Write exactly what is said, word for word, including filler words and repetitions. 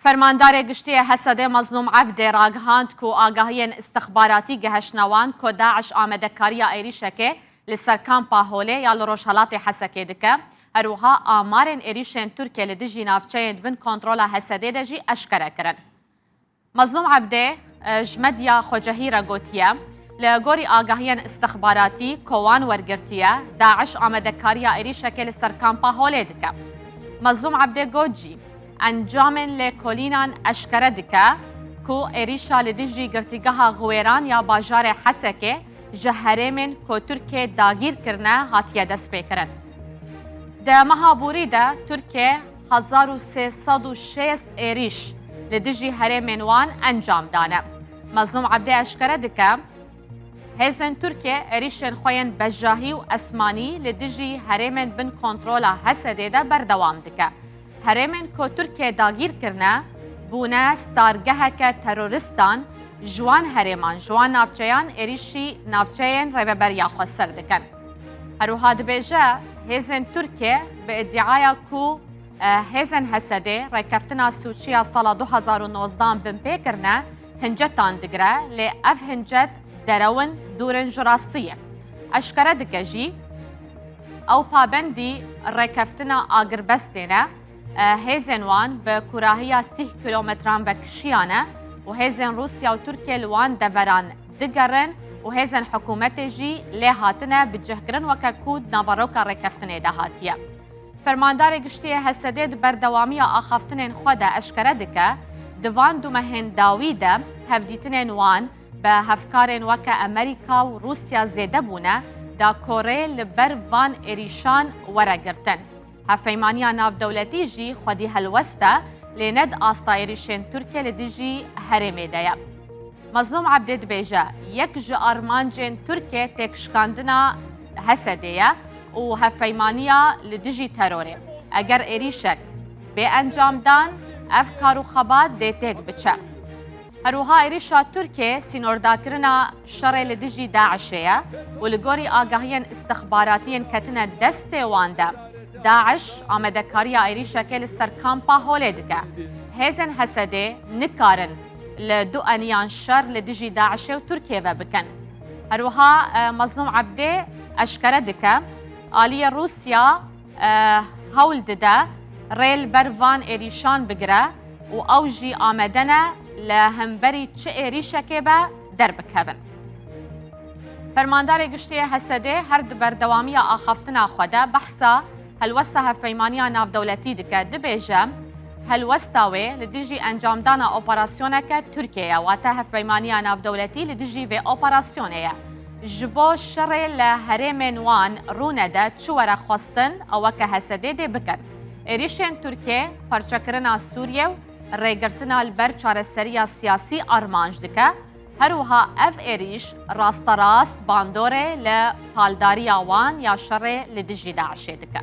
Fermandarê Giştî yê H S D'ê Mezlûm Ebdê ragihand ku agahiyên istixbaratî gihiştine wan ku DAIŞ amadekariya êrîşekê li ser kampa Holê ya li Rojhelatê Hesekê dike. Her wiha amarên êrîşên Tirkiye li dijî navçeyên di bin kontrola H S D'ê de jî eşkere kirin. Mezlûm Ebdê, e, ji medya xwecehî re gotiye, li gorî agahiyên istixbaratî ku wan wergirtiye, DAIŞ amadekariya êrîşekê li ser kampa Holê dike. Mezlûm Ebdê got jî, encamên lêkolînan eşkere dike ku êrîşa li dijî girtîgeha Xiwêran ya bajarê Hesekê ji herêmên ku Tirkiye dagîr kirine hatiye destpêkirin. Di meha borî de Tirkiye hezar û sê sed û şêst êrîş li dijî herêmên wan encam dane. Mezlûm Ebdê eşkere dike, hêzên Tirkiye êrîşên xwe yên bejahî û esmanî li dijî herêmên bin kontrola H S D'ê de berdewam dike. Herêmên ku Tirkiye dagîr kirine, bûne stargeheke terorîstan, ji wan herêman, ji wan navçeyan êrîşî navçeyên rêveberiya xwe ser dikin. Her wiha dibêje, hêzên Tirkiye bi îdiaya ku, e, hêzên H S D'ê rêkeftina Sûçî ya sala du hezar û nozdeh binpê kirine, hincetan digire, lê ev hincet derew in, dûr in ji rastiyê. Eşkere dike jî, ew pabendî rêkeftina agirbestê ne, e, hêzên wan bi kurahiya sîh kilometran ve kişiyane û hêzên Rûsya û Tirkiye li wan deveran digerin û hêzên hikûmetê jî lê hatine bicihkirin, weke ku di naveroka rêkeftinê de hatiye. Fermandarê Giştî yê H S D'ê di berdewamiya axaftinên xwe de eşkere dike, di van du mehên dawî de hevdîtinên wan bi hevkarên weke Amerîka û Rûsya zêde bûne, da ku rê li ber van êrîşan were girtin. Hevpeymaniya navdewletî jî xwedî helwest e, lê ne di asta êrîşên Tirkiye li dijî herêmê de ye. Mezlûm Ebdê dibêje, yek ji armancên Tirkiye têkşikandina H S D'ê ye û hevpeymaniya li dijî terorê. Eger êrîşek bê encamdan, ev kar û xebat dê têk biçe. Her wiha êrîşa Tirkiye sînordakirina şerê li dijî DAIŞ'ê ye û li gorî agahiyên istixbaratiyên ketine destê wan de, DAIŞ amadekariya êrîşekê li ser kampa Holê dike. Hêzên H S D'ê nikarin li du eniyan şer li dijî DAIŞ'ê û Tirkiye ve bikin. Her wiha, e, Mezlûm Ebdê eşkere dike, aliyê Rûsya, e, hewl dide rê li ber van êrîşan bigire û ew jî amade ne li hemberî çi êrîşekê be derbikevin. Fermandarê Giştî yê H S D'ê her di berdewamiya axaftina xwe de behsa helwesta hevpeymaniya navdewletî dike, dibêje, helwesta wê li dijî encamdana operasyoneke Tirkiye ye, wate hevpeymaniya navdewletî li dijî vê operasyonê ye. Ji bo şerê li herêmên wan rûnede çi were xwestin, ew weke H S D'ê dê bikin. Êrîşên Tirkiye parçekirina Sûriye û rêgirtina li ber çareseriya siyasî armanc dike. Her wiha ev êrîş rasterast bandorê li paldariya wan ya şerê li dijî DAIŞ'ê dike.